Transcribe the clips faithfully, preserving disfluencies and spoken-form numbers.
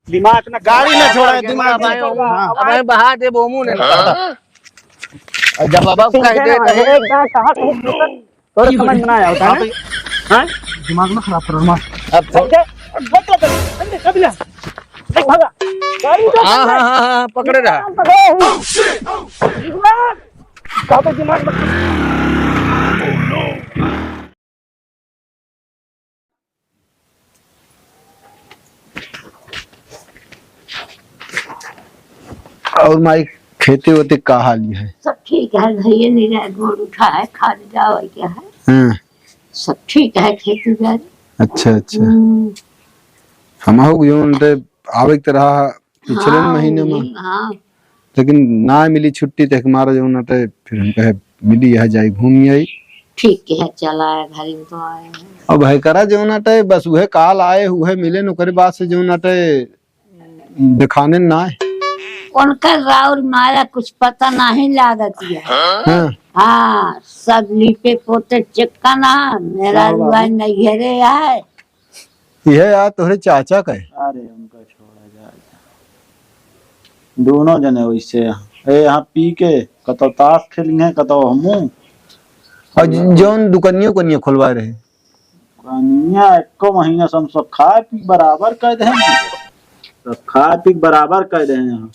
दिमाग ना, गाड़ी ना छोड़ा, दिमाग ना छोड़ा। हाँ। अब बहा दे बोमू ने। हाँ। और जब अब कह दे तो एक बार कहा तो तोरे समझ में ना आवता है। हाँ? दिमाग ना खराब करो, मार। अब तो देख, देख, देख, देख, देख, देख, भागा। गाड़ी उठा, हाँ, हाँ, हाँ, हाँ, पकड़े रहा। दिमाग, कहाँ पे दिमाग? और माई, खेती वेती का हाल है? सब ठीक है भैया, निराय गोड़ उठा है, खाद जावा क्या है। हाँ। सब ठीक है खेती बाड़ी। अच्छा, अच्छा। हम्म। हमहू जौन ते आवे के रहा पिछले हाँ, महीने में। हाँ। लेकिन ना मिली छुट्टी, ते हमारा जौन अटे, फिर हम कहे, "मिली, यहाँ जाई, घूम आई।" ठीक है, चला है, घर में तो आए हैं। अब है करा जौन अटे, बस उहे काल आए, उहे मिले, ओकरे बाद से जौन अटे, देखाने ना आए। उनका राउर माया कुछ पता नहीं लागत है। हाँ। हाँ, सब लीपे पोते चिक्कन है, मेरा रुआ नैहरे है। यह यार तोहरे चाचा का है। अरे उनका छोड़ा जाए, दोनों जने वैसे हैं। ए, यहाँ पी के कतौ ताश खेली हैं, कतौ हमू। और ज-, जौन दुकानियों उकानियों खुलवाए रहे। दुकानिया एको महीना से हम सब खाए पी बराबर कर दे हैं, सब खाए पी बराबर कर दे हैं। यहाँ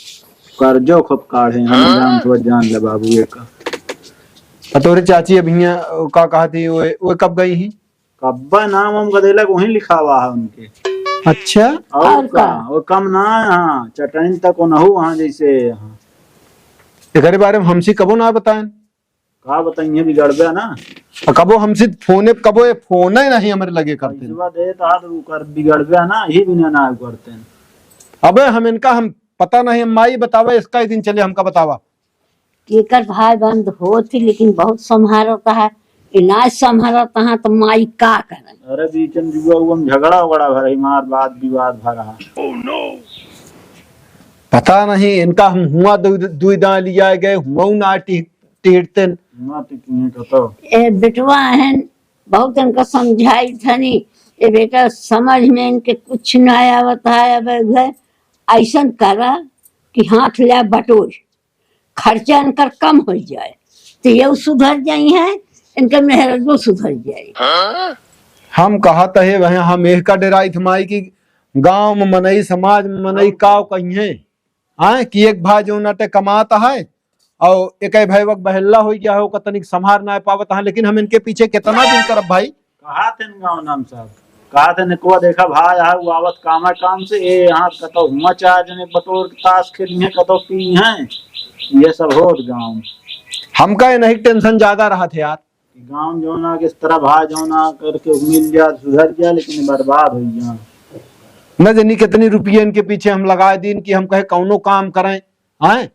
कर्जो खूब काढ़े हैं, हम जान समझ जान ले बाबू ये का। और तोहरे चाची अब हियाँ का कहा थी, वो, वो कब गई ही? कब्बा नाम हम गदेला को वहीं लिखावा है उनके। अच्छा। और और का? का? वो कम ना है, हाँ, चटैन तक वो नहु वहाँ जैसे, हाँ। एकरे बारे में हमसे कबो ना बताएन। का बताइए, बिगड़बे ना। आ, कबो हमसे फोने, कबो ये फोने नहीं हमरे लगे करते। पैसवा देत हा तो ऊ कर बिगड़बे ना, ही बिना ना करते। अबे हम इनका, हम पता नहीं, हम माई बतावा, इसका ही दिन चले, हमका बतावा। एकर भाई बंद होत ही, लेकिन बहुत संभारत है। इनाज संभारत है, तो माई का करे? अरे, बीच में जुआ उआ में झगड़ा उगड़ा भर है, मार बात विवाद भर रहा। पता नहीं, इनका हम हुआ दु-, दुई दांय लिया गए, हुआ ना टी-, टीरते। ना टीरते तो। ए, बेटवा है, बहुत इनका समझाई थनी, ए बेटा, समझ में इनके कुछ ना आवत है। अब घर ऐसन करा कि हाथ ले बटोर, खर्चा इनकर कम हो जाए, तो ये सुधर जाई हैं, इनकर मेहरबो सुधर जाए। हम कहत है वह, हम एह का डेराइत माई कि गांव में मनई, समाज में मनई का कहिए, हाँ, कि एक भाई जौन अटे कमात है और एक भाई वक बहल्ला हो गया है, ओकर तनिक संभार ना पावत है, लेकिन हम इनके पीछे कितना दिन करब भाई? कहा थे न गाँव नाम साहब, कहा थे न को देखा भाई, यहाँ वो आवत कामा काम से, ए, यहाँ कतौ हुआ चार जने बटोर के ताश खेली हैं, कतौ पी हैं, ये सब होत गाँव में। हमका ये नहीं टेंशन ज्यादा रहा थे यार। गाँव जौना के इस तरह भाई जौना करके मिल जा, सुधर जा, लेकिन बर्बाद हो गया। न जानी कितनी रुपये इनके पीछे हम लगा दीन कि हम कहे कौनो काम करें, हैं?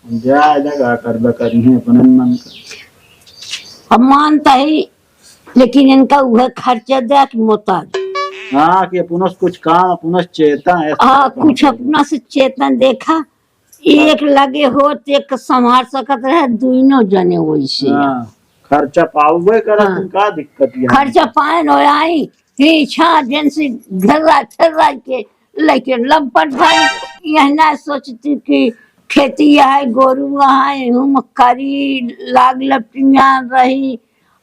जा, जा, का करबे करिहे अपने मन का। अब मानता ही, लेकिन इनका उहे खर्चा दे कि मोता दे। हाँ, कि अपनस कुछ काम, अपनस चेता है। हाँ, कुछ अपना से चेतन देखा, एक लगे होत, एक संभार सकत रहे, दुइनो जने वैसे। हाँ, खर्चा पावे करत, हाँ। तुम का दिक्कत है? खर्चा पाए न आई, पीछा दिन से घेर्रा छेर्रा के लेके लपट भाई, यह ना सोचती कि खेती है, गोरू है, हम करी लाग लपटियां रही,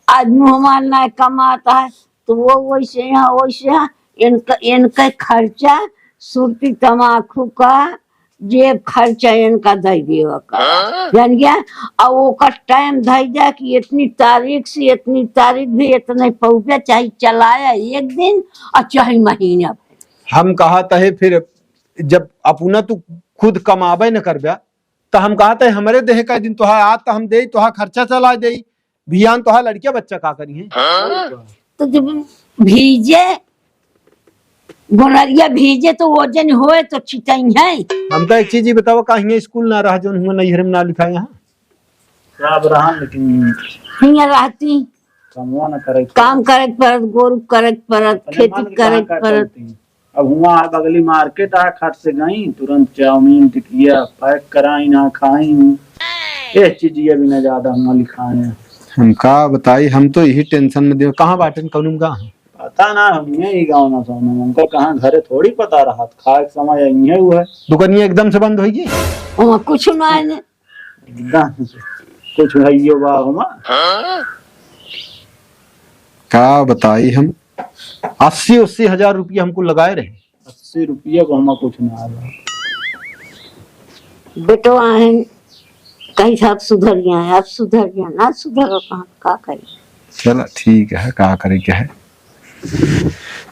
आज मुँह हमार ना कमाता है, तो वो वैसे यहाँ, वैसे यहाँ, इनका, इनका खर्चा सुरती तमाकू का जेब खर्चा इनका दे देवे का। हाँ? जान गया? और ओकर टाइम धई दे कि इतनी तारीख से इतनी तारीख भी इतने पौधा चाहे चलाया एक दिन और चाहे महीना भर। हम कहा तहे फिर जब अपना तू खुद कमाबे न करबे, तो हम कहा तहे हमरे देह का दिन तोहार आज तो हम दे, तोहार खर्चा चला दे, बिहान तोहार लड़किया बच्चा का करी हैं? हाँ? तो जब भीजे, गोनरिया भीजे तो वजन होए तो चिटई है। हमका एक चीज ही बताओ, का हियां स्कूल ना रहा, जौन हुआ नैहर में ना लिखा यहाँ? सब रहा, लेकिन हियां रहती। कमवा न करे के काम पड़त। करे के पड़त, गोरू करे के पड़त, अपने खेती मन के करे कहाँ के का पड़त। करती? अब हुआ बगली मार्केट आ, खट से गई, तुरंत चाउमीन, टिकिया पैक कराई ना खाई। ये चीज ये भी ना ज्यादा हुआ लिखाए हैं। हम का बताई, हम तो यही टेंशन में दियो। कहाँ बाटन, कौन में कहाँ? पता ना, हम यही गाँव ना सोने, उनको कहाँ घरे थोड़ी पता रहा, खाए के समय यही है वो है। दुकानिया एकदम से बंद होइगी? वहाँ कुछ ना है ने। एकदम से। कुछ है यो बा हुआ। का बताई हम, अस्सी अस्सी हजार रुपया हमको लगाए रहे। अस्सी रुपया को हमार कुछ ना आवा। बेटवा है, कहीं से अब सुधर गया है, अब सुधर गया, ना सुधर कहाँ, का करी? चला ठीक है, का करे के है।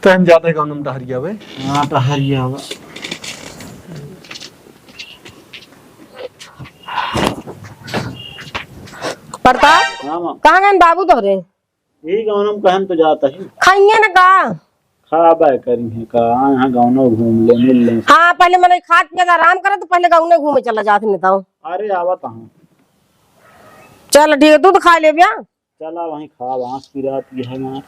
तो हम जाते हैं गाँव में टहरिया बे। हाँ, टहरिया बे। प्रताप, हाँ, माँ। कहाँ गए बाबू तोहरे? यही गाँव में कहन तो जाता ही। खाइए ना का? खाबे करी है का? हाँ, हाँ, गाँव में घूम ले, मिल ले। हाँ, पहले मने खात पियत आराम करे तो पहले गाँव में घूमे चला जात नहीं तो। अरे, आवत हूँ। चल ठीक है, तू तो खा ले बिया। चला वहीं खाब, आँख पिरात ये है ना।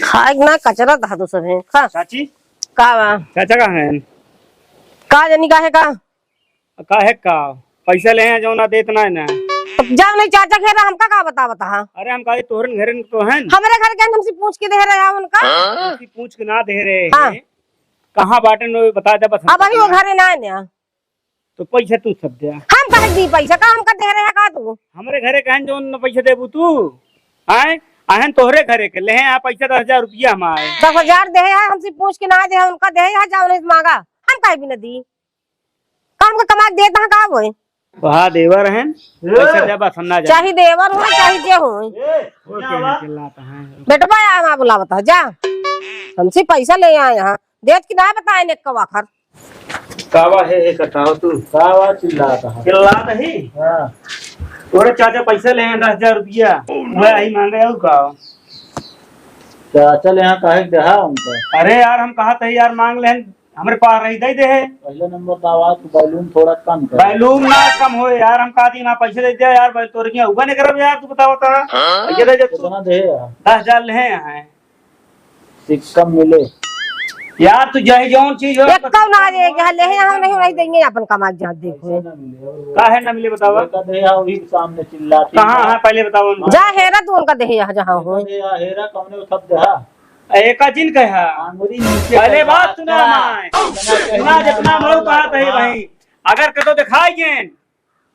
खाए ना, कचरा था तो सब है। खा। चाची, का बा? चाचा कहाँ हैं? का जानी काहे का? काहे का? पैसा ले हैं, जौन ना देत ना है ना। तो जाओ नहीं चाचा घेरा, हमका का बता बता, हाँ? अरे हम कहे तोहरन घरन तो हैं। हमरे घर के हमसे पूछ के दे रहे हैं उनका। हमसे पूछ के ना दे रहे हाँ। हैं। कहाँ बाटन वो बता दे बस अब हमको अभी वो ना। घरे ना है ना। तो पैसा तू सब दे। हम कहे दी पैसा, का हमका दे रहे हैं का तू? हमरे घरे कहन जौन न पैसा देबू तू? आए? आहन तोहरे घरे के, ले हैं यहाँ पैसा दस हजार रुपया हमारे। दस हजार दे है, हमसे पूछ के ना दे है, उनका दे है, जाओ नहीं मांगा। हम काहे भी न दी? काम का कमा के देता है का वो? वहाँ देवर हैं, पैसा दे बस हम ना जाए। चाहे देवर हो, चाहे जे हो। ओके, चिल्लाता है। बेटवा आ ना बुलावता है, जा। हमसे पैसा ले आए यहाँ। देत कि ना बताए ने कवा खर। कावा है, है कटाओ तू। कावा चिल्लाता है। चिल्लाता ही? हाँ। तोरे चाचा पैसा ले हैं दस हजार रुपया। वह आई मांगे और का? चाचा ले यहाँ काहे के देहा उनका? अरे यार, हम कहा था यार, मांग लेन, हमरे पास रही, दे दे है। पहले नंबर तो आवाज को volume थोड़ा कम कर। Volume ना कम हो यार, हम कहा थी ना पैसे दे दे यार, भाई तोरे के ऊपर नहीं करब यार, तू बताओ तो। हाँ? पैसे दे दे तू। कितना दे यार? दस हजार ले हैं यहाँ। सिक्का मिले। यार तू चाहे जौन चीज हो, एक कौ ना दे, यहाँ ले हैं, हम नहीं, नहीं देंगे अपन कमाई जहाँ देखो। पैसा ना मिले, और वो काहे ना मिले बतावा? वो का दे यार, वही सामने चिल्लाती कहाँ है। है पहले बताओ उनको। जा हेरा तू उनका दे यहाँ जहाँ हो। दे यार, हेरा कौने उठब दे हा? एका जिन कहा। आंगुरी नीचे अरे कर बात सुना का? माय। इतना कहना सुना जितना ना मऊ बात है हाँ। भाई। अगर कतो दिखाई गेन,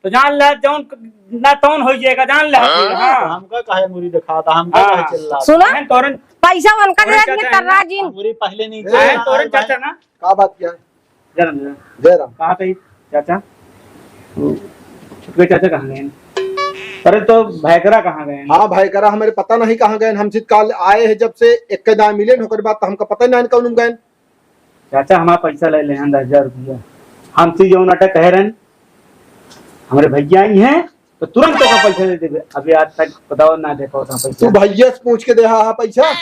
तो जान ले जौन ना तौन हो जाएगा, जान ले हाँ। हाँ। हमका काहे आंगुरी दिखाता, हमका हाँ। काहे चिल्लाता? सुना? बहन तोरन पैसा उनका तोरन दे दिए चाचा है ना? तर्रा जिन। आंगुरी पहले नहीं ए, किया। तोरन चाचा ना? का बात किया है? जय राम, जय राम। जय राम। कहाँ थे चाचा? वो छोटके चाचा कहाँ गए? अरे तो भैकरा कहाँ गए? हाँ, भैकरा हमारे पता नहीं कहाँ गए। हम सीत काल आए हैं जब से एक के दाएं मिले, ओकर बाद तो हमका पता ही नहीं कौन गए। चाचा, हमारा पैसा ले ले हैं दस हजार रुपया। हम सी जौन अटक कह रहे हैं, हमारे भैया आई हैं, तो तुरंत ओका पैसा दे देबे। अभी आज तक बताओ ना देखो था पैसा। तू भैया से पूछ के दे, हाँ, हाँ, पैसा?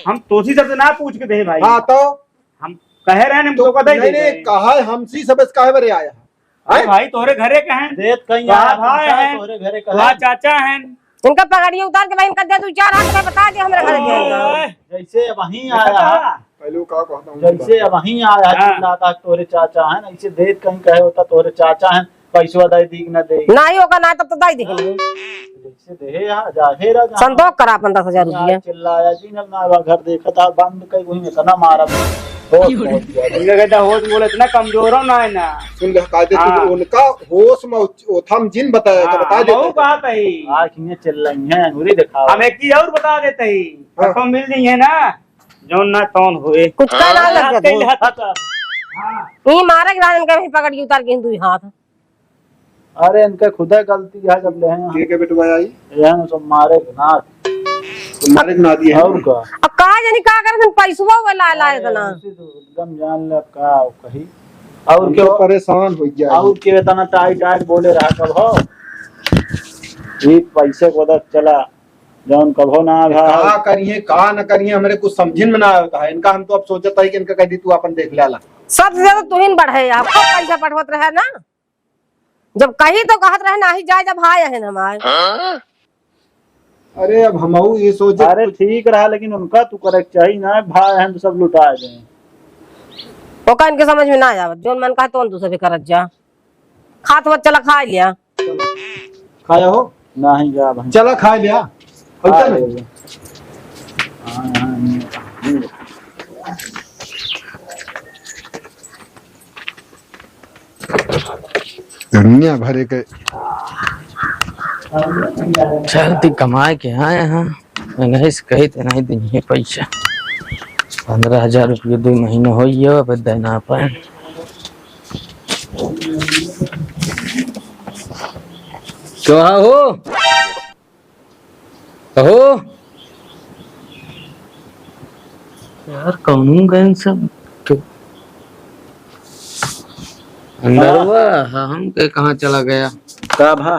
हम तोसी सबसे ना पूछ के दे भाई। हाँ, तो? हम कहे रहे हैं, हम तो तोका दे नहीं, देबे। नहीं, कहा है, हमसी सब इस काहे बरे आया है? अरे हैं? भाई, तोहरे घरे के हैं। देत कहीं वाह आया, भाई पूछा है, हैं। तोहरे घरे के वाह हैं। चाचा हैं। इनका पगड़िया उतार के भाई, इनका दे दू चार हाथ में बता दे, हमरे घरे के हैं। ओए। जैसे वहीं देखा आया था? है। पहले वो का कहता हूँ, जैसे बात। वहीं आया है, हाँ। चिल्लाता है, तोहरे चाचा हैं, ऐसे देत कहीं कहे होता, तोहरे चाचा हैं, पैसवा दे दी कि ना दे। नाही होगा ना, तब तो दे दे। हाँ। जैसे दे, हाँ, जा, हेरा, जा। संतोष करा अपन दस हजार रुपया। चिल्लाया जी, ना, ना, घर देखा था, बंद कई, वहीं में इतना मारा। होश पहुंच गया। इनका कहता होश बोले, इतना कमजोर हो ना है ना। सुन ले, कायदे से हाँ। उनका होश में उच-, ओथम जिन बताया था, हाँ, बता देते हम थे। बात है। आँख में चिल्लाई है, अंगूरी दिखाओ। हम एक चीज और बता देते ही, हाँ। कसम मिल गई है ना, जौन ना तौन होए। कुछ का ना लग हाँ, जाता। कई हाथ। हाँ। ये मारे के रहा इनका भी पकड़ के उतार के दुई हाथ। अरे, इनके खुदे गलती है, जब ले हैं। के, के बेटवा आई? ये हैं, सब मारे के ना। तो मारे के ना दिए हैं। और का? अब का जानी का करत हन, पैसवा वाला आला अरे, इतना। ऐसे तो एकदम जान ले, अब का कही। और हम क्यों? तो परेशान हो गया। और क्यों इतना टाइट टाइट बोले रहा कब हो? ये पैसे को बदल चला, जौन कभो ना आवा। का करिए, का न करिए, हमरे कुछ समझिन में ना आवता है। इनका हम तो अब सोचत है कि इनका कह दी, "तू अपन देख ले ला।" सबसे ज्यादा तुहिन बढ़े, आपको पैसा पठवत रहे ना। जब कही तो कहत रहे, "नाही जाए, जब हाय अहन हमार।" अरे, अब हमहू ये सोचे अरे, कुछ ठीक रहा, लेकिन उनका तू करे के चाही ना, भाई अहन तो सब लुटा दे। ओका इनके समझ में ना आवत, जौन मन कहे तौन दूसरे भी करत जा। खात वत चला खा लिया। खाया हो? नहीं जा भाई। चला खाए लिया। हाँ, चल। ले ले। हाँ, हाँ, नहीं। दुनिया भर के। चल, ती कमाए के आए हैं, नहीं से कही तो नहीं देंगे पैसा। पन्द्रह हजार रुपये दो महीने हो गया, अब दे ना पाए। तो हाँ हो, कहो। यार, कौन गए सब? तो अंदरवा, हाँ, हम के कहाँ चला गया? का भा?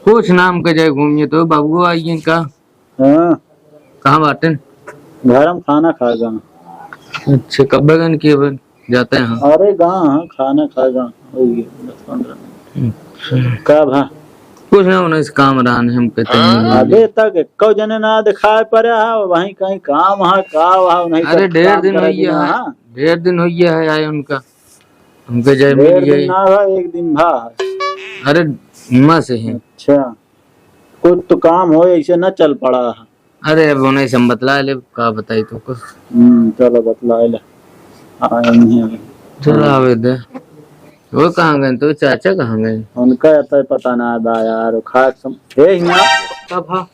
कुछ नाम के जाए घूमिए तो बाबू आइए का? हाँ। कहाँ बाटेन? घर में खाना खा गए। अच्छा, कब गन किए बन? जाते हैं। अरे, गाँव है, खाना खा गाँव, हो गया दस पन्द्रह मिनट। अच्छा। का भा? कुछ ना, उन्हें से काम रहा नहीं, हम कहते हैं, अबे तक एको जने ना दिखाए पड़े है, वहीं कहीं काम है, का वहाँ, नहीं अरे, सब ढेर काम दिन करे हो गया बिना, है, हाँ। ढेर दिन हो गया है आए उनका, हमके जय मिल ढेर दिन गई। ना भा, एक दिन भा। अरे, हिम्मा से है। अच्छा, कुछ तो काम हो, ऐसे ना चल पड़ा है। अरे, अब उन्हें से हम बतला ले, का बताई तो कुछ। हम्म, चलो बतला ले। आए नहीं अभी। चलो, हाँ। आवे दे। वो कहाँ गए? तो चाचा कहाँ गए? उनका तो पता ना है बा यार, वो खास सम-, हे हियाँ। कब हाँ?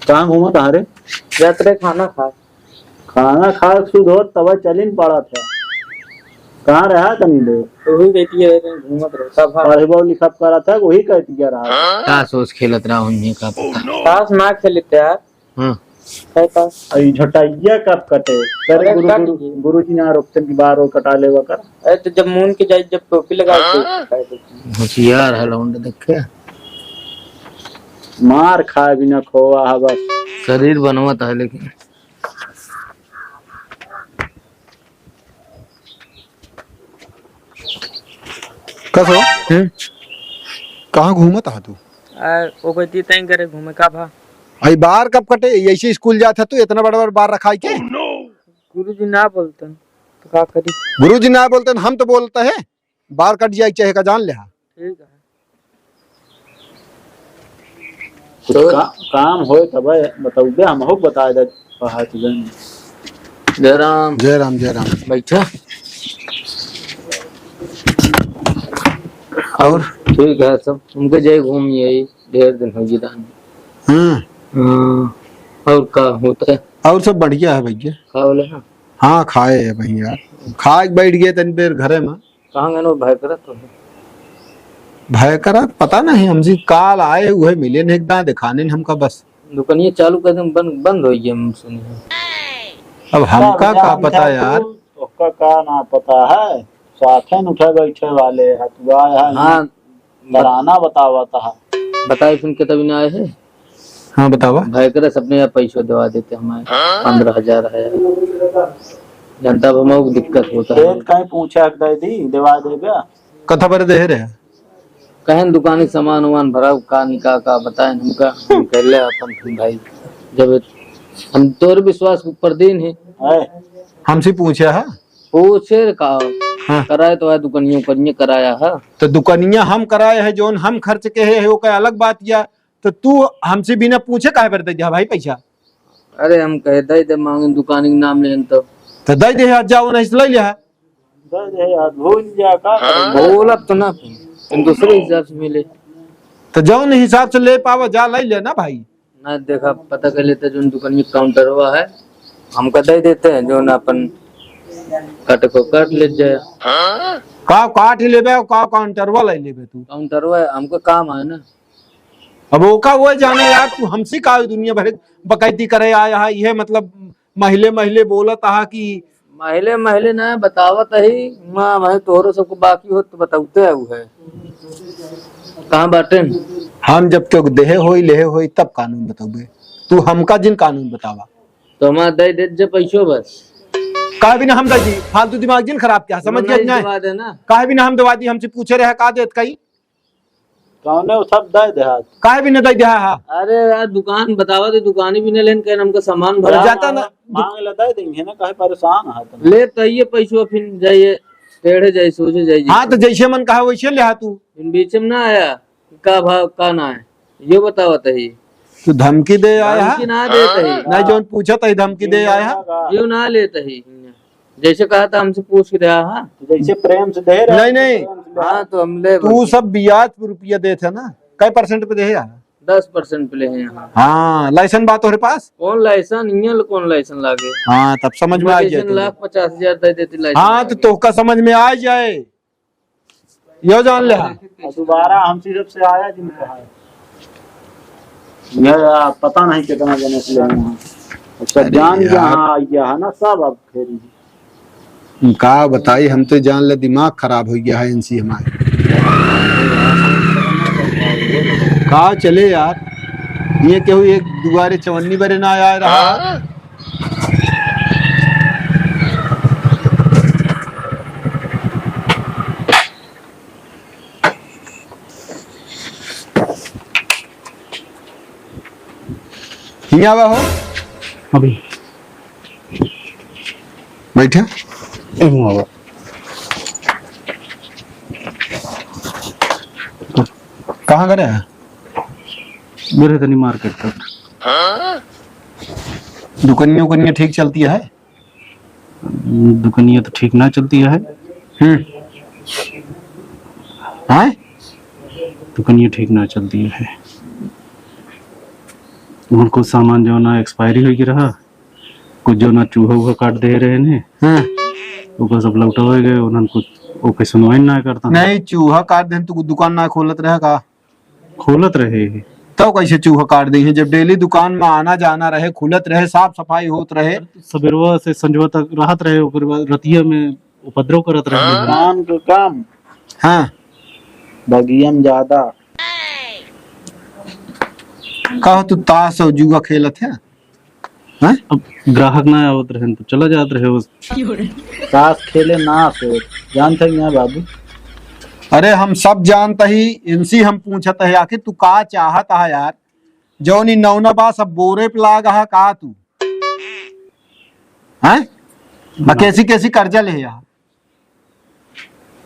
कहाँ घूमत है रे? जात रहे खाना खा। खाना खा के सुध होत तब चलिन पड़ा था। कहाँ रहा तनी दे? वही बेटी है, कहीं घूमत रहे। कब हाँ? पढ़बो लिखब करा था, वही कहती क्या रहा। का सोच खेलत रहा, उन्हें का पता। ताश ना खेलते यार। हाँ। है का? अई झटैया कब कटे? कर अरे गुरु, कट गुरु, गई। गुरुजी ना रोकते कि बार वो कटा लेवा कर। अरे तो जब मुन के जाई, जब टोपी लगा के हाँ? होशियार है लौंडा, देखे। मार खाए बिना खोवा है बस। शरीर बनवत है लेकिन। कस हो? हम्म? कहाँ घूमत हा तू? आ, ओ बेटी तैं करे घूमे का भा? आई बार कब कटे? ऐसे स्कूल जात है तू, इतना बड़ा बड़ा बार रखाई के? गुरुजी ना बोलतन, तो का करी? गुरुजी ना बोलतन, हम तो बोलते हैं, बार कट जाए चाहे का जान ले हा। ठीक है। कुछ तो का-, काम होए तब बतौबे, हमहू बता दे, पहाड़ के जन। जय राम। जय राम, जय राम। बैठा। और? ठीक है सब, उनके जय घूम यही, ढेर दिन हो गया। हम्म। हाँ, और का होता है? और सब बढ़िया है भैया। खा ले हाँ? हाँ, खाए है भैया। खा के बैठ गए तनी देर घरे में। कहाँ गए वो भय करत तो? भय करत पता नहीं, हमसे काल आए, उहे मिले नहीं, एक दाएं दिखाने नहीं हमका बस। दुकानिया चालू कर दें, बंद, बंद हो गई, हम सुनी है। अब हमका का पता यार? उसका का ना पता है, साथे न उठे बैठे वाले हतुआ है। हाँ। तराना बतावा तहा। बताए सुन के तभी ना आए हैं। हाँ, बतावा। भाई करे सपने या पैसो देवा देते हमारे, पन्द्रह हजार है। जनता अब हमको दिक्कत होता है। खेत कहीं पूछा के दे दी, देवा देगा। कथा पर दे रहे। कहें दुकानी सामान वामान भरा, का नहीं का, का बताएं हमका, हम कहले अपन भाई। जब हम तोर विश्वास ऊपर दिन है। है। हमसे पूछा है? पूछे रे का? हाँ। कराए तो है दुकनिया उकनिया कराया है। तो दुकनिया हम कराए है, जौन हम खर्च के है, है, ओकर अलग बात या। तो तू हमसे बिना पूछे काहे पर दे दिया भाई पैसा? अरे हम कहे दे दे, मांगे दुकान के नाम लेन तो। तो दे दे, आज जाओ नहीं तो ले लिया। दे दे यार, भूल जा का करें? बोलत तो ना, तुम दूसरे हिसाब से मिले। तो जौन हिसाब से ले पावा, जा ले ले ना भाई। ना देखा, पता कर लेते, जोन दुकान में काउंटरवा है, हमका दे देते हैं, जोन अपन काट को काट ले जाए। का काट ही लेबे, का काउंटरवा ले लेबे तू? काउंटरवा है, हमको काम है ना। अब ओका वो जाने यार, तू हमसे का दुनिया भर बकैती करे आया है, ये मतलब महिले महिले बोलत आहा कि महिले महिले ना बतावत ही, माँ भाई तोहरो सबको बाकी हो तो बताउते है वो है। कहाँ बाटे? हम जब तक देहे होई, लेहे होई, तब कानून बताउबे। तू हमका जिन कानून बतावा। तो हमारा दे दे जे पैसो बस। काहे बिना हम दे दी? फालतू दिमाग जिन खराब किया, समझ गया नहीं? दवा दे ना। काहे बिना हम दवा दी? हमसे पूछे रहे का देत कई? कौने वो सब दे दे हाथ। काहे बिना दे दे हा? अरे यार, दुकान बतावा तो दुकानी भी नहीं लेन के हमका सामान अरे भरा। जाता ना। मांग ले दे देंगे ना, काहे परेशान है तुम? ले तो ये पैसो फिर जाइए, टेढ़े जाइए, सोझे जाइए। हाँ, तो जैसे मन कहा वैसे ले हा तू। फिर बीच में ना आया। का भाव का ना है, यो बतावत ही। तू धमकी दे आया है? धमकी ना देत ही। नहीं, जौन पूछत ही, धमकी दे आया है? यो ना लेत ही। जैसे कहा था, हमसे पूछ के दे, हाँ। जैसे प्रेम से दे रहे नहीं, हैं, नहीं। प्रेम से दे। हाँ, तो हम ले तू बोलते। सब ब्याज पे रुपया देत है ना, कै percent पे दे है? दस percent पे ले हैं यहाँ। हाँ, license बा तोहरे पास? कौन license? इहाँ ले कौन license लागे? हाँ, तब समझ में आ जाए जैसे तो। लाख पचास हजार दे देती license हाँ, तो लागे। तोहका समझ में आ जाए, यो जान ले। हाँ। और दोबारा हमसे जब से आया जिन कहा है। यह, आ, पता नहीं कितना जने से लेना है। अब सब जान गया, यार। हाँ, आ गया है ना सब, अब फेरी। का बताई, हम तो जान ले दिमाग खराब हो गया है इनसे हमारे। का चले यार, ये केहू एक दुआरे चवन्नी बरे ना आया रहा। हियाँ आवा हो। अभी। बैठा। ए, हुआँ आवा। कहाँ करे है? मेरे तनी market तक। दुकनिया उकनिया ठीक चलती है? दुकनिया तो ठीक ना चलती है। हम्म। हैं? दुकनिया ठीक ना चलती है। उनको सामान जो ना expiry हो गया रहा, कुछ जो ना चूहा उहा काट दे रहे ने, हाँ। ओकर सब लौटवाए गए, उन्हन कुछ ओके सुनवाई ना करता। नहीं, चूहा काट देन तो दुकान ना खोलत रहे का? खोलत रहे। तब कैसे चूहा काट दी है, जब daily दुकान में आना जाना रहे, खुलत रहे, साफ सफाई होत रहे? सवेरवा से संझवा तक रहत रहे, ओकर बाद रतिया में उपद्रव करत रहे। काम के काम। हाँ। बगिया में ज्यादा। कहो तू ताश और जुआ खेलत है? हैं? अब ग्राहक ना आवत रहे तो चला जात रहे बस। ताश खेले ना से जानते हैं बाबू। अरे हम सब जानत ही, इनसे हम पूछत है, आखिर तू का चाहत है यार? जौन ई नौना बा सब बोरे पे लाग हा का तू? हैं? आ ना। कैसी कैसी कर्जा ले हा?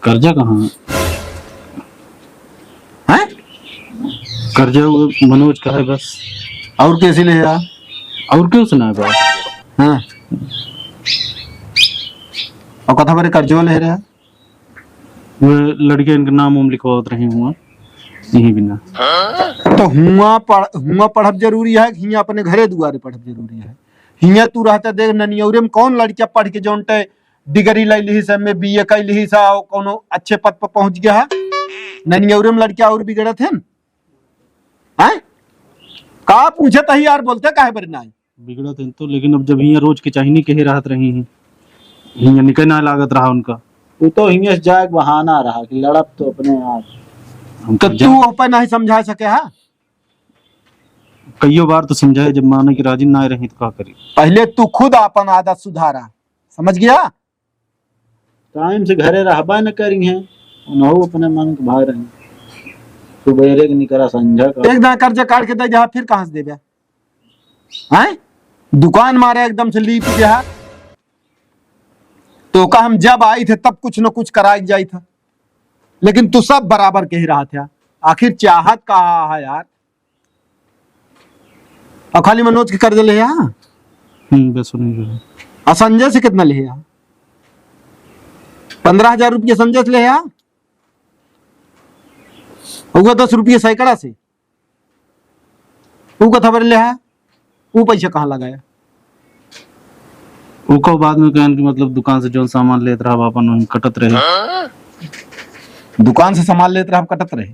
कर्जा कहाँ? हैं? कर्जा वो मनोज का है बस। और कैसे ले हा? और क्यों सुना है बस? हाँ। और कथा बारे कर्जवा ले रहा? वो लड़के इनके नाम उम लिखवावत रहे हुआ, यही बिना। तो हुआ पढ़-, हुआ पढ़ब जरूरी है कि हियाँ अपने घरे दुआरे पढ़ब जरूरी है? हियाँ तू रहता देख, ननियौरे में कौन लड़का पढ़ के जौन टे degree ले लिही से, एम ए, बी ए कर लिही से, और कौनो अच्छे पद पर पहुँच गया है? ननियौरे में लड़का और बिगड़त हैं? हैं? का पूछत ही यार, बोलते काहे बरे नाई? बिगड़त हैं तो, लेकिन अब जब हियाँ रोज के चाहिए कहे रहत रही हैं, हियाँ निकल ना लागत रहा उनका। वो तो हियाँ से जाए के बहाना रहा कि लड़ब तो अपने आप। हम तो तो तू जा- ओपे नहीं समझा सके हा? कईयो बार तो समझाए, जब माने कि राजी ना रही तो का करी? पहले तू खुद आपन आदत सुधारा, समझ गया? टाइम से घरे रहबा न करी हैं, उन्हों अपने मन के भाई रहे। सुबेरे के निकरा संझा का। एक दाना कर्जा काट के दे दे, फिर कहाँ से देबे? हैं? दुकान मारे एकदम से लीप गया। तो का हम जब आई थे तब कुछ न कुछ कराई जाई था, लेकिन तू सब बराबर कही रहा था। आखिर चाहत का है यार? और खाली मनोज के कर्ज ले हा? हम्म, बस उन्हीं के। और संजय से कितना ले हा? पन्द्रह हजार रुपये संजय से ले हा? हुआ दस रुपये सैकड़ा से। ऊ कथा भर ले हा? ऊ पैसा कहाँ लगाया? ऊ को बाद में कहन कि मतलब दुकान से जौन सामान लेत रहा, अपन वहीं कटत रहे। दुकान से सामान लेत रहा, कटत रहे।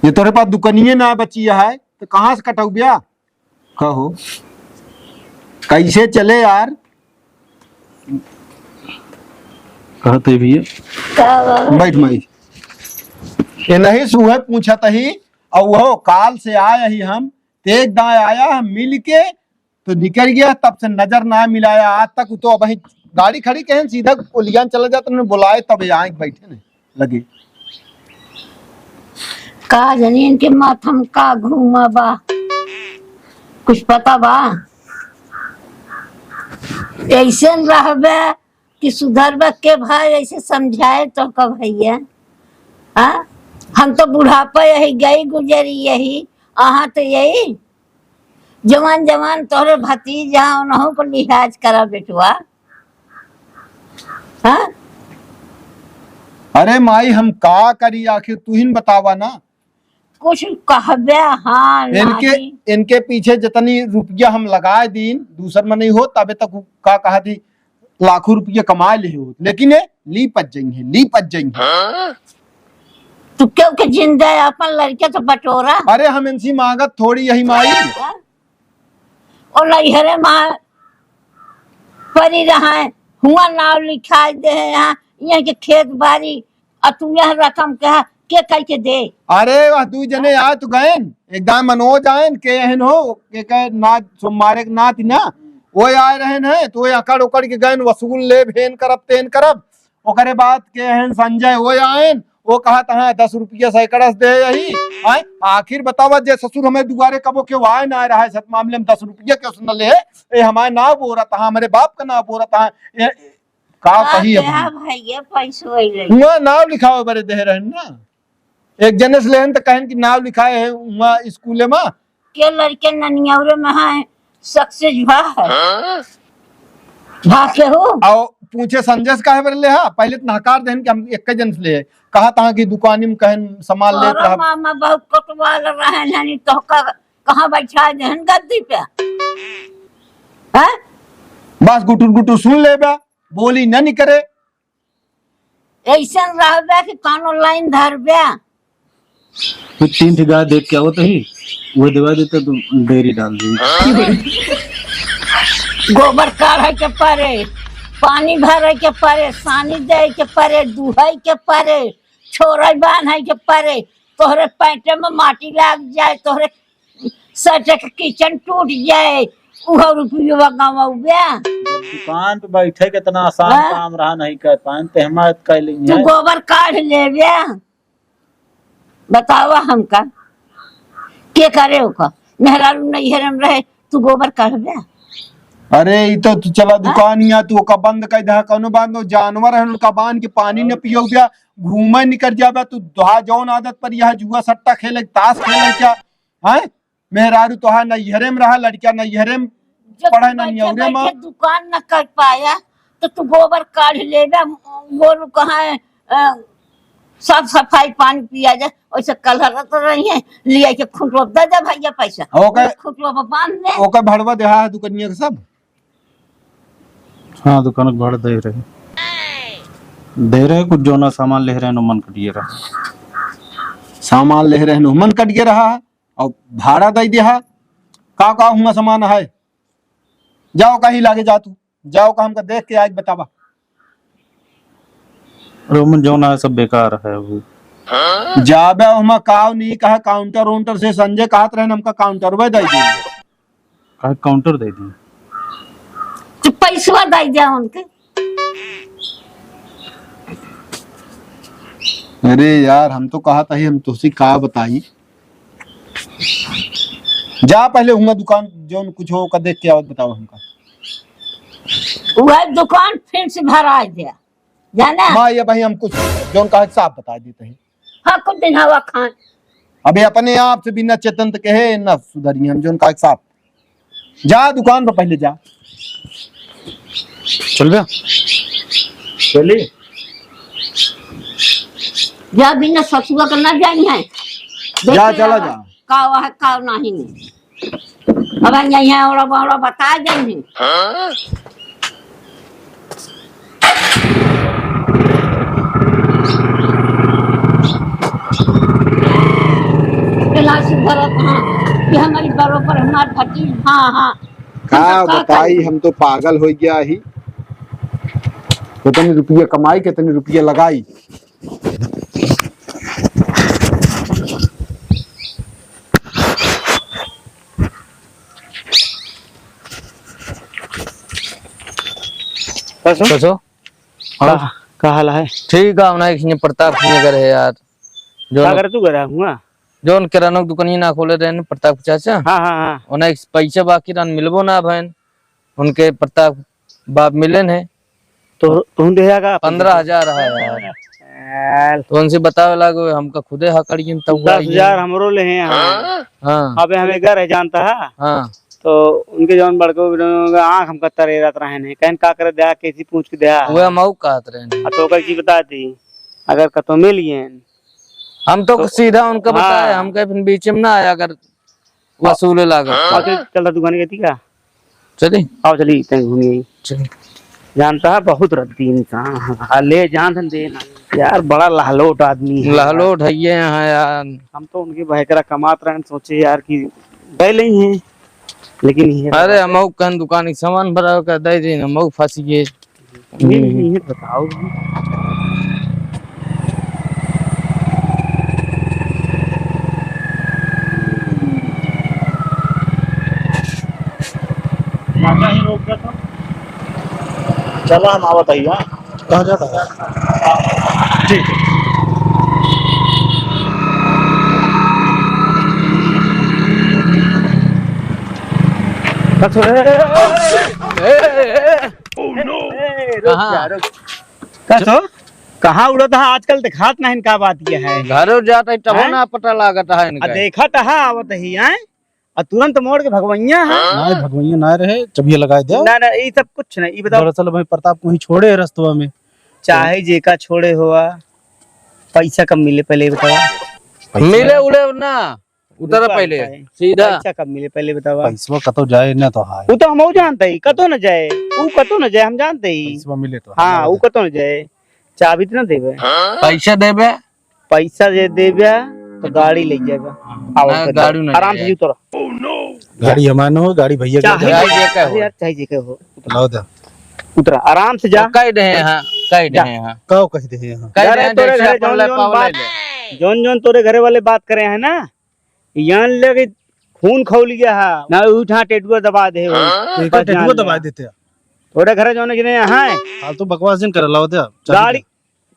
ये तोरे पास दुकानिये ना बची है, तो कहाँ से कटौबिया? कहो, कैसे चले यार? कहते भी है। का बाबा? बैठ माई। ये नहीं सुबह पूछत ही, और वो काल से आया ही हम, ते एक दाएं आया, हम मिल के तो निकल गया, तब से नजर ना मिलाया आज तक। तो अब ही गाड़ी खड़ी कहें, सीधा कोलियान चला जाता, उन्हें बुलाए तब यहाँ बैठे ने लगे। का जानी इनके माथा में का घूमा बा, कुछ पता बा? ऐसे न रहबे कि सुधरबे के भाई, ऐसे समझाए तो का भैया? हाँ? हम तो बुढ़ापा यही गई गुजरी यही, अहाँ तो यही जवान जवान तोहरे भतीजा उनहु को लिहाज करा बेटवा। हाँ? अरे माई, हम का करी आखिर, तू ही न बतावा ना। कुछ कहबे, हाँ, इनके, नाहीं। इनके पीछे जितनी रुपया हम लगाए दीन, दूसर में नहीं हो, तबे तक उ का कहा थी, लाखों रुपया कमाए ले हो, लेकिन ये लीपत जइहैं, लीपत जइहैं। तू क्यों के जिंदा है, अपन लड़के तो बटोरा। अरे हम इनसे मांगत थोड़ी यही माई। हाँ? और नैहरे माँ परी रहा है, हुआ नाव लिखाई दे है यहाँ, यहाँ के खेत बारी, और तू यह रकम कहा, के कह के दे? अरे वह दू जने आए तो गएन, एक दाई मनोज आएन, के एहन हो, के कहे नाथ, सोमवारे के नाथ ना, वो आए रहेन है, तो वो अकड़ उकड़ के गएन, वसूल लेब, हेन करब, तेन करब। ओकरे बाद के एहन संजय, वो आएन, वो कहत, "हाँ, दस रुपया सैकड़ा से दे यही।" आए, आखिर बतावा, जे ससुर हमें दुआरे कबो के आए ना रहा है, सत मामले में दस रुपया के उसने ले, ए, हमारे नाव बोरत, हाँ, हमारे बाप का नाव बोरत, हाँ, ए, का हाँ, कही अब देहा हम? भाई, ये पैसो अइले। हुआ नाव लिखावे बरे देह रहन ना। एक जने से लेहन त कहन कि नाव लिखाए है हुआ स्कूले में। के लड़के ननियौरे में है, सक्सेस भा है। हाँ? भा के हो? आओ, पूछे संजय से काहे बरे लेहा? पहले तो नकार देहन कि हम एक जन से ले। कहा तहाँ कि दुकानी में कहन सामान लेत तोहरा रहा। मामा बहुत कोतवाल रहन हनी, तोहका कहाँ बैठा देहन गद्दी पे? हैं? बस गुटुर गुटुर सुन लेबे। बोली न निकरे। ऐसन रहबे कि कौनो लाइन धरबे। तू तीन ठे गाय देख के आवत ही, वो देवा देता तो डेयरी डाल दी। गोबर काढ़े के परे, पानी भरे के परे, सानी दे के परे, दुहई के परे, छोरई बांधे के परे, तोहरे पैंटे में माटी लाग जाए, तोहरे सटक किचन टूट जाए, उहो रुपया गंवउबे। जब दुकान पे बैठे के इतना आसान हाँ? काम रहा नहीं कर पाए, तो हिम्मत कर ली तू है। गोबर काढ़ लेबे, बतावा हमका, के करे ओका? मेहरारू नैहर में रहे, तू गोबर काढ़बे? अरे, ई तो तू चला हाँ? दुकान यहाँ, तू ओका बंद कर दे, कौनो बात न, जानवर है, उनका बांध के पानी न पियो गया, घूमे निकल जाबे, तू दोहा जौन आदत पर यहाँ जुआ सट्टा खेले, ताश खेले क्या, हैं? मेहरारू तोहार नैहरे में रहा, लड़किया नैहरे में जब पढ़े, तू ना बैठे नियौरे में। बैठे दुकान न कर पाया, तो तू गोबर काढ़ लेबे, गोरू कहाँ है, अ, साफ सफाई पानी पिया जाए, वैसे कलहरत रही है, लिया के खुटवा दे दे भैया पैसा। ओके। खुटवा पर बांध दे। ओके भड़वा देहा है दुकनिया के सब? हाँ, दुकान के भाड़ा दे रहे। दे रहे कुछ जो ना सामान ले रहे, मन कटिए रहा। सामान ले रहे, मन कटिए रहा है। और भाड़ा दे दिया। का, का हुआ सामान है? जाओ कहीं लागे जा तू। जाओ का हमका देख के आज बतावा। रोमन जौन है सब बेकार है वो। जाबे हुआ काव नहीं कहा काउंटर वाउंटर से संजय कहत रहे हमका काउंटर वे दे दे। काहे काउंटर दे दी? तो पैसवा दे दे उनके। अरे यार, हम तो कहा था ही, हम तुझसे का बताई। जा पहले हुआ दुकान, जौन कुछ हो ओका देख के आवत बताओ हमका। वह दुकान फिर से भरा दे, जाना? माँ, ये भाई हम कुछ जौन कहा साफ बता देते हैं। हाँ, कुछ दिन हवा खान। अबे अपने आप से बिना चेतन त कहे ना सुधरी हम, जौन कहा साफ। जा दुकान पर पहले जा। चल बे। चली। जा बिना ससुआ के ना जाई है। देख जा, के चला आवा। जा। का वह का नहीं नहीं। अब यहाँ और अब, और बता जाई है। क्लास भरत हाँ, कि हमारी बरोबर हमार भतीज, हाँ, हाँ। का हम तो का बताई, करी? हम तो पागल हो गया ही। कितने रुपया कमाई, कितने रुपया लगाई। कसो? कसो? और? का, का हाल है? ठीक है, हमने एक प्रताप सिंह घर है यार। जो का न-, करे तू घर हुआ? जौन किराना की दुकानिया ना खोले रहे न प्रताप चाचा। हाँ, हाँ, हाँ। उन्हें एक पैसा बाकी रहन मिलबो ना भैन। उनके प्रताप बाप मिले न है। तो तुम देगा? पन्द्रह हजार है यार। यार। तो उनसे बतावे लागो, हमका खुदे हकड़ियन तब दस हजार हमरो ले हैं यहाँ। हाँ। अबे हमें घर है, जानता है? हाँ। तो उनके जौन बड़को आँख हमका तरे रहत रहे हैं, कहन का करे द्या, कैसी पूछ के द्या। वह मऊ कहत रहे हैं। आ तो ओकर की बता दी, अगर कतो मिल गए। हम तो तो सीधा उनका बताए, हाँ। हम कहे फिर बीच में ना आया अगर वसूले लागत। आओ चल, चल दुकान के, ठीक है? चली। आओ चली, तैं घूमिए। चली। जानता है, बहुत रद्दी इंसान। हाँ, ले जान दे ना। यार, बड़ा लहलोट आदमी है। लहलोट है ये यहाँ यार। हम तो उनके बहकरा कमात रहे, सोचे यार कि गए नहीं है, लेकिन ये अरे, हम कहन दुकान के सामान भरा का दे दे, हम फंस गए। मिल हम्म। नहीं है, बताओ। चाचा ही रोक दे तो। चला, हम आवत ही, हाँ। कहाँ जाता है? ठीक है। बस, ए, ए, ए, ए, ए। Oh, no! ए, ए, रुक कहाँ? जा, रुक। का सो? कहाँ उड़त है आजकल? देखात नहीं, का बात यह है? घरो जात है, तबो हैं? ना पता लागत है इनका। आ, देखत है, आवत ही, हैं? आ, तुरंत मोड़ के भगवैया है। ना, भगवैया ना रहे, चबिया लगाए दे। ना, ना, ई सब कुछ नहीं, ई बताओ। दरअसल भाई प्रताप को वहीं छोड़े है रस्तवा में। चाहे जेका छोड़े होआ, पैसा कब मिले, पहले ई बताओ। पैसा मिले उड़े ना। उतरा रुका, पहले, रुका है। सीधा। पैसा कब मिले, पहले बतावा। पैसवा कतो जाए ना तो हाय। उ तो हमहू जानते ही, कतो न जाए, उ कतो न जाए, हम जानते ही। पैसवा मिले तो हाँ, हाय। उ कतो न जाए, चाबी तो ना देबे। पैसा देबे। पैसा जे देबे, तो गाड़ी ले जाबे। हाँ, आओ, ना, फिर गाड़ी ना आराम से जाए। उतरो। गाड़ी हमार न हो, गाड़ी भैया के चाहे जाए। जे कहो। अरे यार, चाहे जे कहो। लाओ दे। उतरा, आराम से जा। कह दे हैं, कह दे जा। हैं। का कह दे हैं? कह दे अरे, हैं, तोरे जैसे घरे अपन जौन, ले जौन पावल बात, ले। जौन, जौन तोरे घरे वाले बात करे हैं ना, यान ले के खून खौल गया है ना, उठा टेटुआ दबा दे हो। हाँ? एक बस जान टेटुआ ले। दबा देते हैं। तोरे घरे जौने जने यहाँ है। फालतू बकवास जिन कर लाओ दे, चाबी गाड़ी, दे।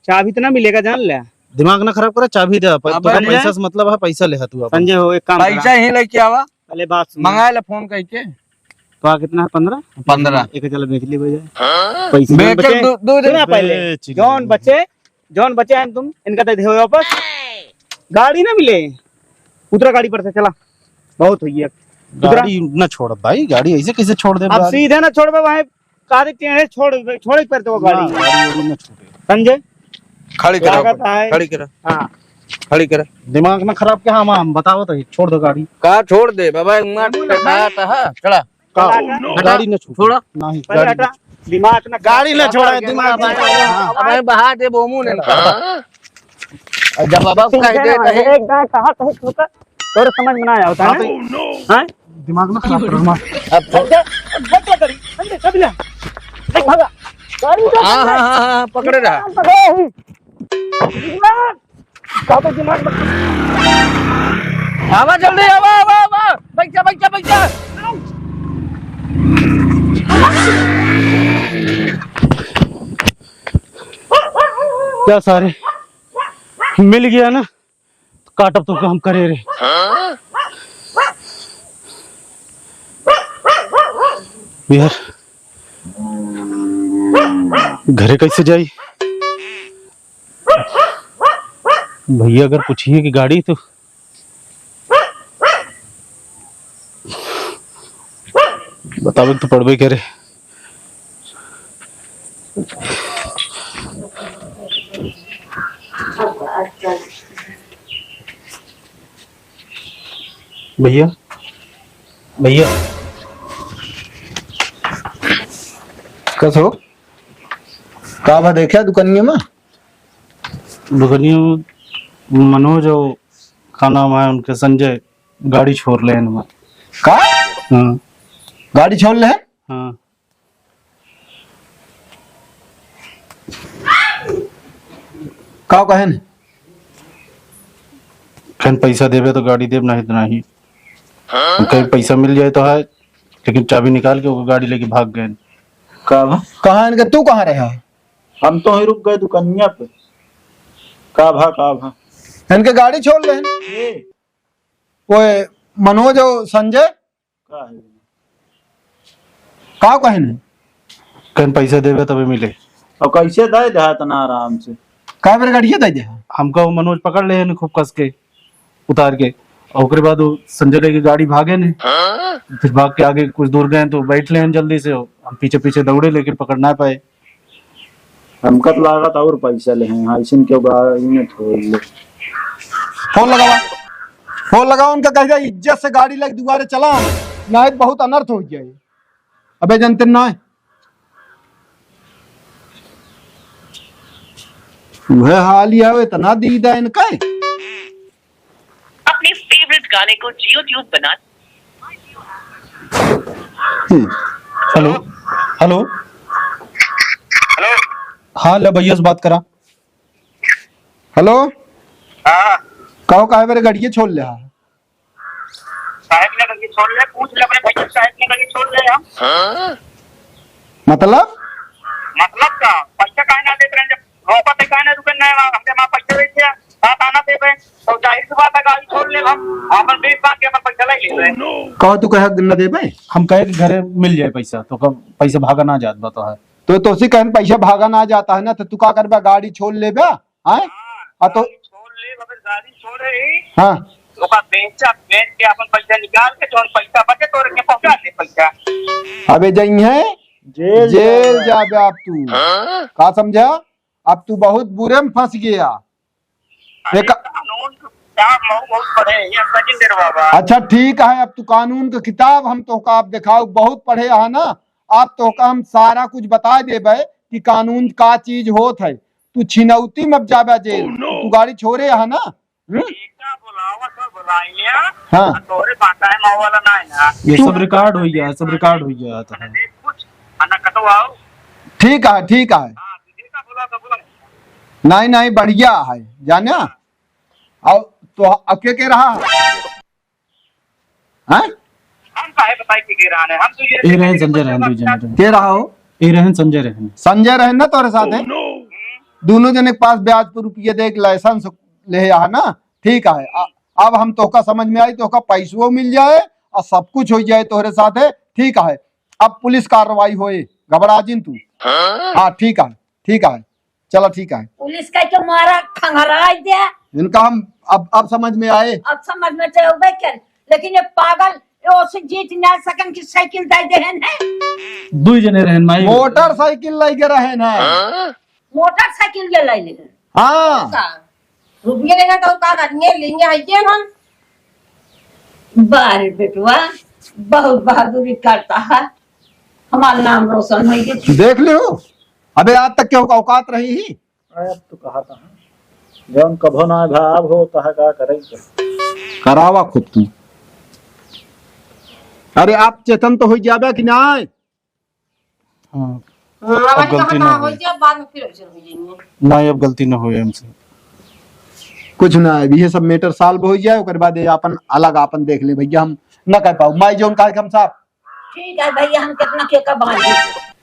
चाबी तो ना मिलेगा, जान ले। दिमाग ना खराब करे, चाबी दे। प-, अबे तोरा संजय। पैसा से मतलब है, पैसा ले तू अपन। संजय हो, एक काम पैसा करा। ही लेके आवा। पहले बात सुन। मंगा ले फोन करके। तो आ कितना है? पन्द्रह? पन्द्रह। एक चलो बेच ले भैया। हाँ? पैसे बेच बचे। दो, दो दिन। सुना पहले। बेच ले। जौन बचे जौन बचे हैं तुम, इनका दे दे वापस। गाड़ी ना मिले, उतरा गाड़ी पर से, चला, बहुत हुई है। उतरा। गाड़ी ना छोड़ भाई, गाड़ी ऐसे कैसे छोड़ दे अब यार? सीधे ना छोड़बे, वहीं कादे टेढ़े छोड़, छोड़े पर तो गाड़ी। ना, गाड़ी वाड़ी ना छोड़े। संजय, खड़ी करा, लागत है। खड़ी करा। हाँ। खड़ी करा। दिमाग ना खराब के, हम, हम बताओ तो, छोड़ दो गाड़ी। का छोड़ दे बाबा, एक मिनट का कहा था, हाँ, चला। का? Oh, no। गाड़ी ना छोड़ो। छोड़ो। नहीं, पहले गाड़ी हटा, ना छोड़ो। दिमाग ना गाड़ी ना खराब छोड़ा, कर दिमाग ना खराब खराब। हाँ। अब मैं बहा दे बोमू ने इनका। हाँ। और जब अब कह दे, कहे एक दाएं कहा तो छोटा, तोरे समझ में ना आवता है। हाँ? दिमाग ना खराब करो, मार। अब हट जा, हट जा करी, हट जा, सब ले। देख भागा। गाड़ी का हाँ, हाँ, हाँ, हाँ, पकड़े रहा। पकड़े ही। दिमाग। ज्यादा दिमाग मत। आवा जल्दी, आवा, आवा, आवा। बैठ जा, बैठ जा, बैठ जा। क्या सारे मिल गया ना, तो काटब तो काम करे रे। यार, घरे कैसे जाई? भैया अगर पूछिए कि गाड़ी तो बतावे तो पड़बे करे। भैया, भैया। कस हो? का बा, देखा दुकनिया में? दुकनिया में मनोज और का नाम है उनके, संजय, गाड़ी छोड़ ले हैं। का? हाँ। गाड़ी छोड़ ले हैं? हाँ। का कहेन? कहेन पैसा देबे तो गाड़ी देब, नहीं तो नहीं। कहीं पैसा मिल जाए तो है, लेकिन चाबी निकाल के वो गाड़ी लेके भाग गए। का भा? कहाँ इनके, तू कहाँ रहे? हम तो वहीं रुक गए दुकनिया पे। का भा, का भा? इनके गाड़ी छोड़ ले। ए। ओए, मनोज और संजय। का है? का कहेन? कहेन पैसा देबे तबे मिले। और कैसे दे दे इतना आराम से? काहे बरे गाड़िया दे दे? हमका वो मनोज पकड़ ले हैं खूब कस के, उतार के। और ओकरे बाद वो संजय के गाड़ी भागे ने। फिर भाग के आगे कुछ दूर गए तो बैठ ले हैं जल्दी से। हम पीछे पीछे दौड़े लेकिन पकड़ ना पाए। हमका तो लागत और पैसा ले हैं, ऐसन क्यों गाड़ी में छोड़ ले। फोन लगावा, फोन लगावा उनका, कह दे इज्जत से गाड़ी लेके दुआरे चला, नहीं तो बहुत अनर्थ हो जाए। अबे जनते ना है। वह हाल ही है, इतना दीदा इनका है। अपने फेवरेट गाने को जियो ट्यूब बना। हम्म। Hello, hello. हेलो। हाँ, ले भैया से बात करा। हेलो। हाँ। कहो काहे मेरे गड़िए छोड़ ले हा? साहेब ने गड़िए छोड़ ले, पूछ ले अपने भैया साहेब ने गड़िए छोड़ ले हम। मतलब? मतलब का? पैसा काहे ना देत रहे जब रोकत है, काहे ना रुकन नहीं, हमके वहाँ पैसा दे दिया, साथ आना देबे, तो जाहिर सी बात है गाड़ी छोड़ ले हम, अपन बीस बार के अपन पैसा ले लेबे। कहो तू कहे न देबे? हम कहे कि घरे मिल जाए पैसा, तो कब पैसा भागा ना जात बा तो है। तो तोसी कहन पैसा भागा ना जाता है ना, तो तू का करबे? गाड़ी छोड़ लेबे, हैं? हाँ, आ तो गाड़ी छोड़ ले, अगर गाड़ी छोड़े ही, हाँ। ओका बेचा, बेच के अपन पैसा निकाल के, जौन पैसा बचे, तोरे के पहुंचा दे पैसा। अबे जइहे जेल जेल जाबे। जाबे अब तू। हाँ? का समझा? अब तू बहुत बुरे में फंस गया। अरे एक कानून का किताब मऊ बहुत पढ़े हैं, सचिन देर बाबा। अच्छा ठीक है, अब तू कानून का किताब हम तोहका आप दिखाओ, बहुत पढ़े है ना। आप तोहका हम सारा कुछ बता देबे कि कानून का चीज होत है। तू छिनौती में अब जाबे जेल। Oh, no। तू गाड़ी छोड़े है ना? हम्म? बेटा बुलावा तो बुलाइया। हाँ। आ तोरे बाटा है माँ वाला ना है ना। ये सब रिकॉर्ड हो गया, सब रिकॉर्ड हो गया तो है। देख कुछ, आ ना कटवाओ। ठीक है, ठीक है। हाँ, तू बेटा बुला तो बुला। नहीं, नहीं, बढ़िया है, जाने। और तो अब के, के रहा? हैं? हम काहे बताई कि के रहा है? हम तो ये ए रहे संजय, रहन दो जने रहे। के रहा हो? ए रहन संजय रहन। संजय रहन ना तोरे साथ है? Oh, no। दोनों जने के पास ब्याज पर रुपये दे के लाइसेंस ले आया ना? ठीक है। अ-, अब हम तोहका समझ में आई, तोहका पैसो मिल जाए और सब कुछ हो जाए तोहरे साथ है। ठीक है, अब पुलिस कार्रवाई होए, घबरा जिन तू। हाँ? हाँ, ठीक है, ठीक है, चला ठीक है। पुलिस कह के मारा खंघराई दे। इनका हम अब, अब समझ में आए। अब समझ में तो अबे कर, लेकिन ये पागल, ये ओसे जीत ना सकन कि साइकिल दे देहन है। दुई जने रहन माई। मोटरसाइकिल लेके रहन है। हाँ? मोटरसाइकिल ये ले ले। हाँ। का? रुपये लेना तो का करने लेंगे, है ये हम। बारे बेटवा, बहुत बहादुरी करता है, हमारा नाम रोशन हो गया। देख लियो, अबे आज तक केहू का औकात रही ही? अरे अब तू कहा था, जौन कभो ना भाव हो, कहा का करे के? करावा खुद तू। अरे आप चेतन तो हो जाबे कि ना? हाँ। हाँ, अब अब गलती कहा ना ना होई। होई जाए, बाद में फिर ऐसे हो जाएंगे। नहीं, अब गलती ना होई हमसे। कुछ ना, अब ये सब मैटर सॉल्व हो जाए, ओकर बाद ये अपन अलग अपन देख ले भैया, हम ना कर पाओ। माई जौन कहा कि हम साफ। ठीक है भैया, हम कितना के का बांध हम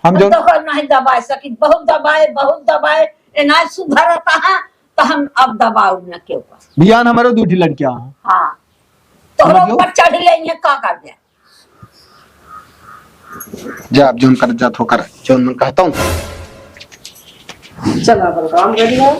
हम जौन तो कर नहीं दबाए सकी, बहुत दबाए, बहुत दबाए, ये ना सुधरता है, तो हम अब दबाओ न के ऊपर। बियान हमारे दू ठी लड़कियां हैं। हाँ, तो समझ लो। ऊपर चढ़ लेंगे, का कर दे? जा, अब जौन कर जात हो कर, जौन मन कहता हूँ। चला, अपन काम करिए।